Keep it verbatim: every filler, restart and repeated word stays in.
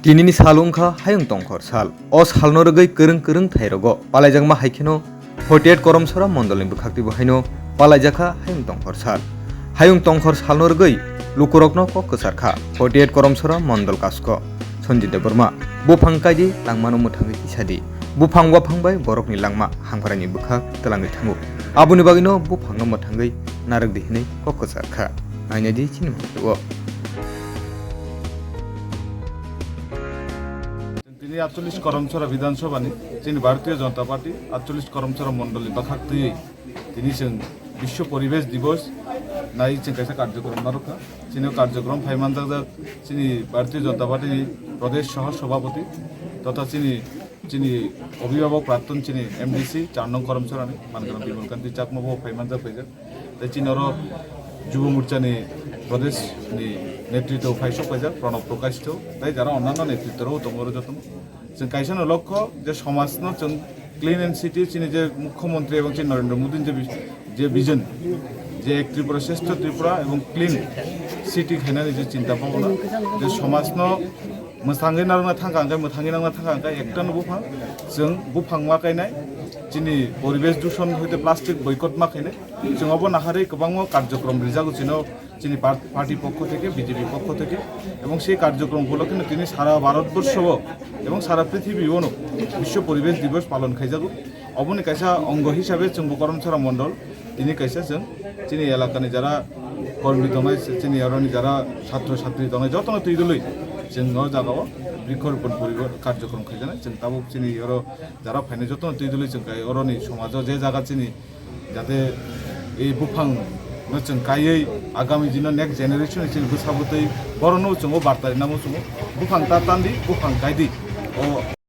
Tinini sal wngkha Hayung Tongkhor sal. O salno rwgwi kwrwng kwrwng thairogo palaijakma hai kheno forty eight Koromsora mondolni bwkhaktwi bo haino palaijakha Hayung Tongkhor sal. Hayung Tongkhor salno rwgwi lukurokno kok kwcharkha forty eight Koromsora mondol kasko Sanjit Debbarma. Buphang kaidi langmano mwthangwi tisadi. Buphang waphang bai borokni langma hamkraini bwkhak twlangwi thango. Aboni bagwino buphangno mwthangwi narwkdi hwnwi kok kwcharkha. Nainadi chini mokto-o. Tini atchollish Koromsora Bidhan Sabhani chini Bharatiya Janata Party atchollish Koromsora Mondolni bwkhak twiwi tini chwng Biswa Poribesh Divos nai chwng kaisa karjokrom narwkha. Chini o karjokrom phaimanjakjak chini Bharatiya Janata Party ni Pradesh Soho Sabhapati totha chini, chini Obhibhabok Praktun chini M D C char nong Koromsorani Mangalam Bimal Kanti Chakma bo phaimanjak phaijak. Tei chini oro Jubo Morchani Pradeshni netritwo phaisok paijak Pranab Prakash Thou, tei jara onnanno netritworok tongo oro jotono. Chwng kaisano lokho je somajno chwng clean and city chini je Mukhyamantri ebong chini Narendra Modi ni je bi-, je vision, je Ek Tripura Shreshtha Tripura ebong clean city khainani je chinta bhabna, je somajno mwthangwi narwkna thangkha hwnkhe, mwthangwi narwkna thangkha hwnkhe, ektano buphang, chwng buphang ma kainai, chini poribesh dushon hoite plastic boycott ma khainai, chwng obo naharwi kwbangma karjokrom rijago chino, chini par-, party pokho theke, B J P pokho theke, ebong sei karjokrom upolokkhe no tini sara Bharatborsho o ebong sara prithibi o no Biswa Poribesh Divos palon khaijago. Oboni kaisa ongo hisabe chwngbo Koromsora Mondol tini kaisa chwng chini elakani jara kormi tongnai, chini oroni jara chhatro chhatri tongnai, jotono twi dwlwi chwng o jagao brikho ropon poribo karjokrom khaijaknai. Chwng tabuk chini oro jara phainai jotono twi dwlwi chwng kai oroni somajo je jaga chini jate ei buphang no chwng kaiwi agami dino next generation chini bwsabo twi borokno chwng o barta rinamo chwng o buphang ta tandi buphang kaidi o.